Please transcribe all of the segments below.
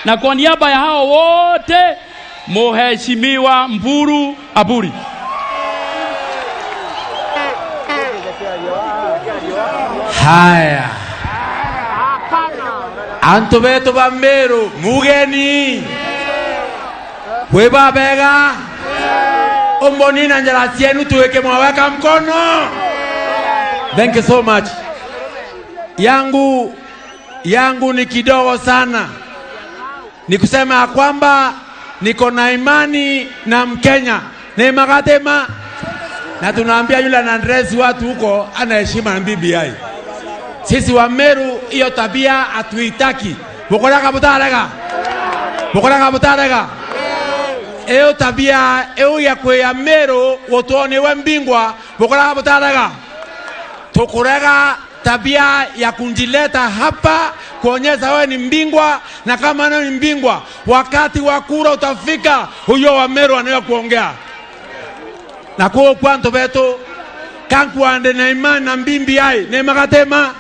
Na kwa niaba ya hao wote, Mheshimiwa Mburu Aburi. Haya, antu betu ba Meru mugeni weba bega omboni na njala sienu tuweke mwaweka mkono. Thank you so much. Yangu ni kidogo sana, ni kusema ya kwamba niko na imani na Mkenya nemagatema, na tunaambia yule anaandresi watu huko ana heshima na BBI. Sisi wa Meru hiyo tabia hatuitaki. Bukoraga butarega, bukoraga butarega iyo tabia iyo ya kwia Meru gutwoniwe mbingwa bukoraga butarega. Tukurega tabia ya kunjileta hapa kuonyesha wewe ni mbingwa, na kama wewe ni mbingwa, wakati wa kura utafika, huyo wa Meru anaye kuongea na kwa kwanto betu kankuande na imani na mbimbi ai ne magatema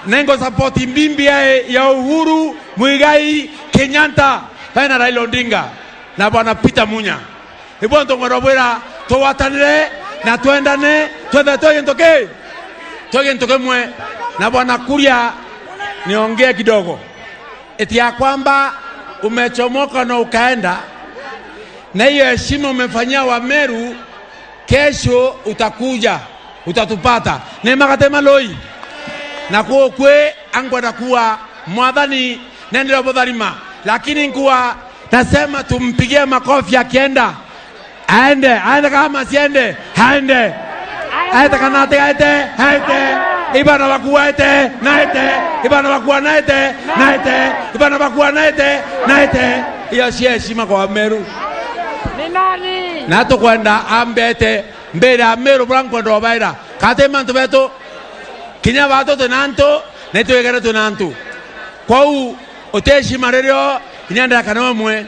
nengo support mbimbi ai ya Uhuru Muigai Kenyatta na Raila Odinga na bwana Peter Munya ibwo ntongorobwira tuwatanire na twendane twethe twegintu twegintu kimwe. Na bwana Kuria, niongee kidogo eti ya kwamba umechomoka na ukaenda na hiyo heshima umefanyia wa Meru, kesho utakuja utatupata nemakatema loi na kwe angwenda kuwa mwathani nendera butharima, lakini nkuwa nasema tumpigie makofi akienda, aende aende, kama siende aende aete kana ate aete aete ibana bakuwa ete naete ibana bakuwa naete naete ibana bakuwa naete naete. Iyo si heshima kwa Meru. Ni nani? Na tukwenda ambete mbere ya Meru bura nkwenda obaira kate mantu betu kinya batu twinantu nitwigere twinantu kwou uteshima ririo inyandira kana omwe.